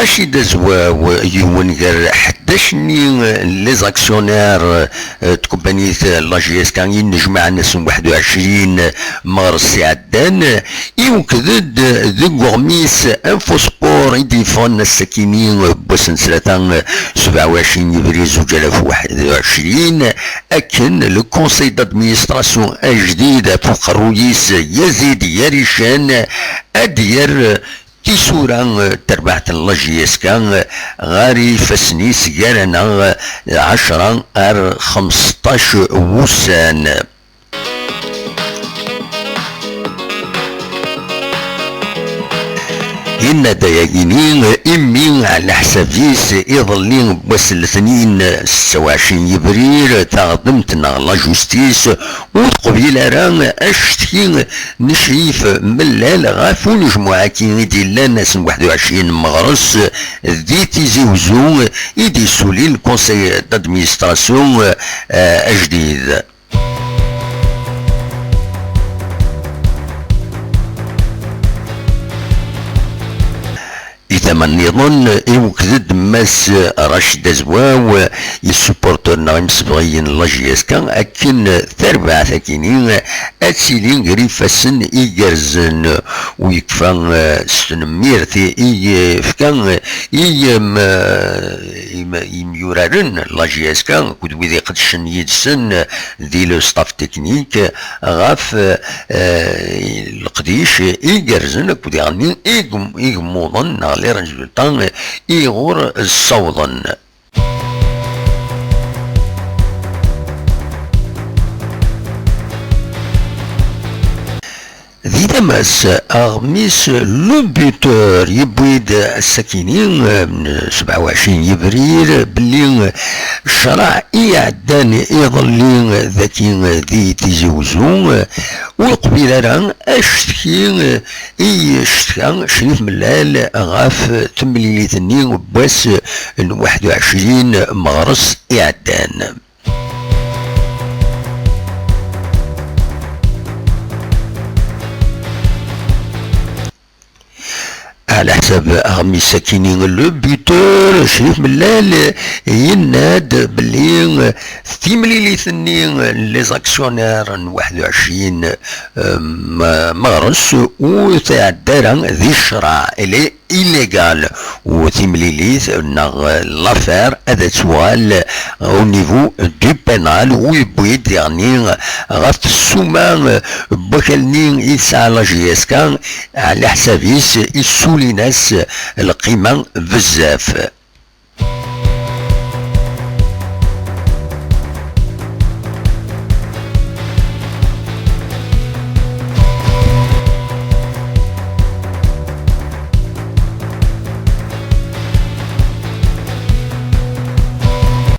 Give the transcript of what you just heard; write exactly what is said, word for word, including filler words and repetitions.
Rachid Azwaw, yiwen gar ḥdac-nni n les actionnaires, eh, n tkumpanit la J S K i nnejmaɛen ass n waḥed u ɛecrin meɣres iɛeddan, iwekked-d deg uɣmis Infosport i d-yeffɣen ass-akini n wass n ttlata, sebɛa u ɛecrin yebrir zuǧ alaf u waḥed u ɛecrin, akken le conseil d'administration ajdid ɣef uqerruy-is Yazid Yarican ad d-yerr tisura, eh, n terbaɛt n la J S K, eh, ɣer ifassen-is gar-aneɣ, eh, ɛecra ar xemseṭṭac wussan. Yenna-d ayagini, eh, imi ɛla ḥsab-is iḍelli n wass n letnin, eh, setta u ɛecrin yebrir, eh, taɣdemt neɣ la justice ur teqbil ara acetki n Crif Mellal ɣef unejmuɛ-agi i d-yellan ass n waḥed u ɛecrin meɣres di Tizi Uzzu i d-yessuli le conseil d'administration, eh, ajdid. I tama nniḍen, iwekked-d Mass Racid Azwaw, isupporters neɣ imsebɣiyen n la J S K, akken tarbaɛt-akini ad tili gar ifassen igerrzen, u yekfa, eh, s tnemmirt i, i yefka, eh, i, em, eh, im-, imyuraren n la J S K akked wid iqeddcen yid-sen, eh, di le staff technique, ɣef, eh, leqdic igerrzen akked iɣenni igem-, igemmuḍen neɣ les résultats iɣur ssawḍen. Di tama-s, aɣmis Le Buteur yewwi-d ass-akini, eh, n sebɛa u ɛecrin yebrir, belli ccṛeɛ i iɛeddan iḍelli dagi di Tizi Uzzu, eh, ur yeqbil ara acetki, eh, i yecetka Crif Mellal ɣef temlilit-nni n wass n waḥed u ɛecrin meɣres iɛeddan. Ɛla ḥsab aɣmis-akini Le Buteur, Crif Mellal yenna-d belli timlilit-nni n les actionnaires n waḥed u ɛecrin, em, meɣres ur tɛedda ara di ccṛeɛ, elle est illégale, u timlilit neɣ l'affaire ad tuɣal au niveau du pénal, u yewwi-d diɣenni ɣef ssuma n wakal-nni i tesɛa la J S K, ɛla ḥsab-is issulin-as lqima bezzaf.